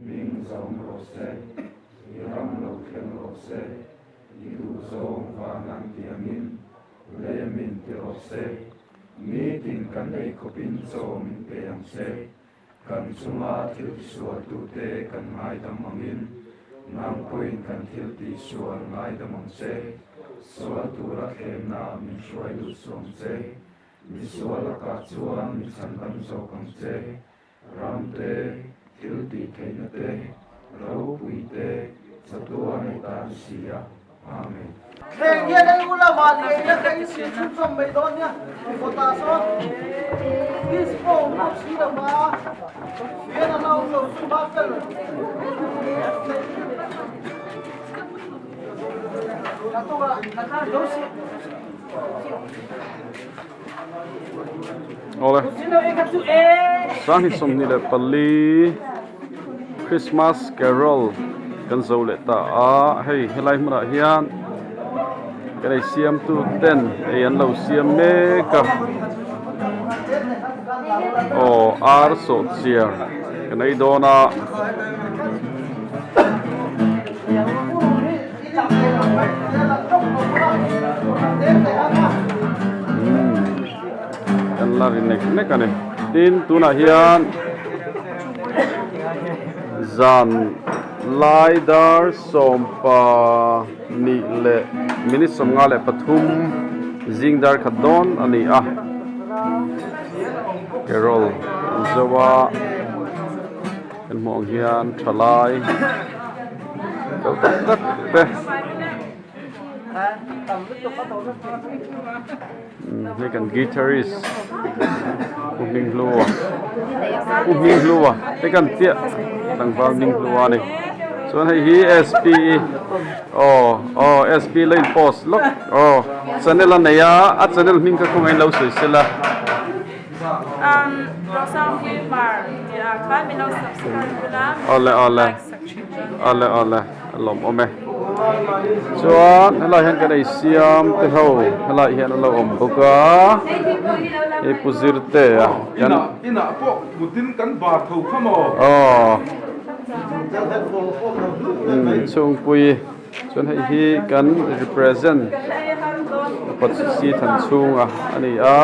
Hming zawng rawh se, i ram lo thleng rawh se, i duh zawng van ang tiangin lei min ti rawh se, nitin kan ei khawpin chaw min pe ang se, kan chunga thil tisualtute kan ngaidam angin nang pawhin kan thil tihsual ngaidam ang che, sual tura thlemna min hruai lut suang che, misual lakah chuan mi chhandam zawk ang che. Ram te, thil tih theihna te, ropui te, chatuan ei ta an si a. Amen. Thleng hian ei ula van ei na ka in sil chhun chawm mai dawn nia kawtah sawn disco awm bawk si lo va fian a la awm lo chu va fel Awle 2024 Christmas Carol kan zo leh ta a hei helai hmunah hian kan ei siamtu ten ei an lo siam mek a aw ar sawhchiar kan ei dawn a. Kan la ri nek nek a ni tin tunah hian zan lai dar 12 leh minute 53 zing dar khat dawn a ni a carol an zo a kan hmuh ang hian thalai. Kal tak tak te. Hei kan guitarist Pu Hminghlua Pu Hminghlua hei kan chiah tlangval Hminghlua a ni chuan hei hi SP aw aw SP la in post lawk aw channel a nei a a channel hming kha khawngaih in lo sawi sela. Awle awle awle awle a lawmawm e chuan helai hian kan ei siam te ho helai hian a lo awm bawk a hei pu zirte a kan inah pawh mutin kan bar tho kha maw aw chhungpui chuan hei hi kan represent Upa si than chhunga a ni a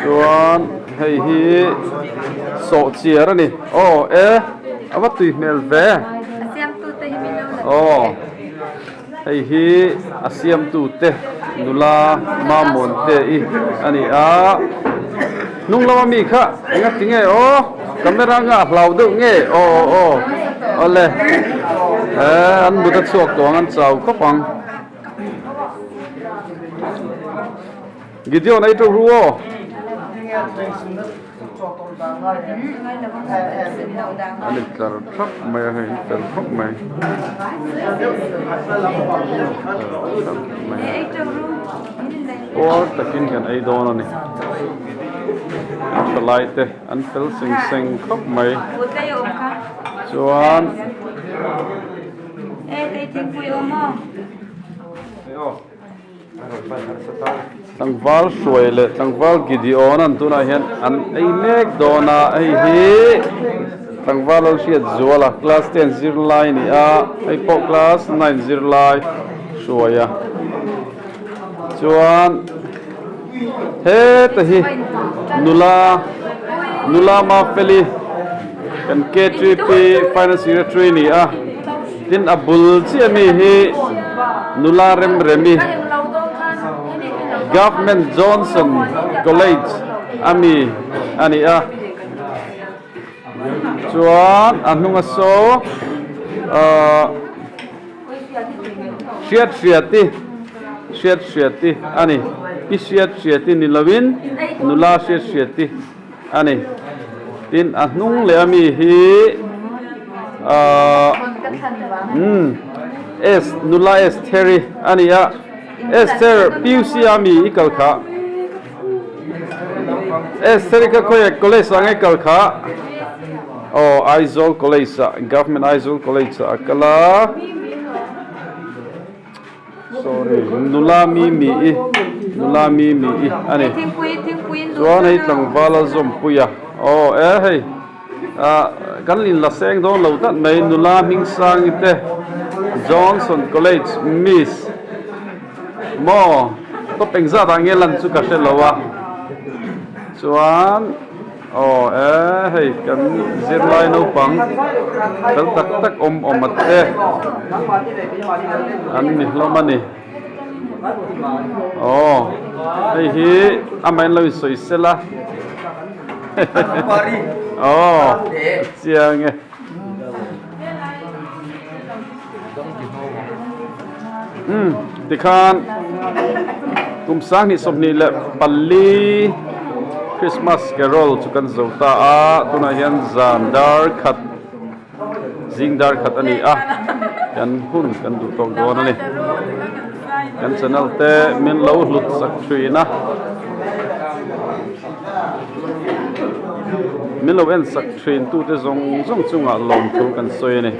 chuan hei hi sawhchiar a ni aw e a va tui hmel ve aw hei hi a siamtu te nula Mamawng te i a ni a hnung lama mi kha enga ti nge aw camera nga a hlau deuh nge aw aw aw awle eh an mut a chhuak tawh ang an chau khawp ang Gideon ei teuh ru aw. An in tlar thap mai a hei an fel khawp mai. Puar takin kan ei dawn a ni. An thalai te an fel seng seng khawp mai. Chuan. Tlangval hruai leh tlangval Gideon an tunah hian an ei mek dawn a hei hi. Tlangval Lalhriat Zuala class ten zirlai a ni a, hei pawh class nine zirlai hruai a. Chuan heta hi nula nula Mafeli kan K3P finance secretary a ni a, tin a bul chiah mi hi nula Remremi Government Johnson College a mi a ni a. Chuan a hnunga saw ahh hriat hriati hriat hriati a ni i hriat hriati ni lovin nula hriat hriati a ni tin a hnung leh ami hi ahh umm S nula Estheri a ni a Esther P_U_C ami i kal kha. Esther ka khawi college ah nge kal kha aw Aizawl college ah government Aizawl college ah a kal a sorry nula mi mi i nula mi mi i a ni chuan hei tlangval a zawmpui a aw e hei ah kan in la seng dawn lo tlat mai nula hmingsangi te Johnson college miss. Maw top engzat ah nge lan chu ka hre lo a chuan aw e hei kan zirlai naupang fel tak tak awm awm a te an ni hlawm a ni aw hei hi amah in lo insawi sel a aw a chiang e. Umm tikhan kum 2024 Christmas carol chu kan zo ta a tunah hian zan dar khat zing dar khat a ni a kan hun kan duh tawk dawn a ni kan channel te min lo hlut sak thin a. Min lo en sak thin tute zawng zawng chungah lawmthu kan sawi a ni.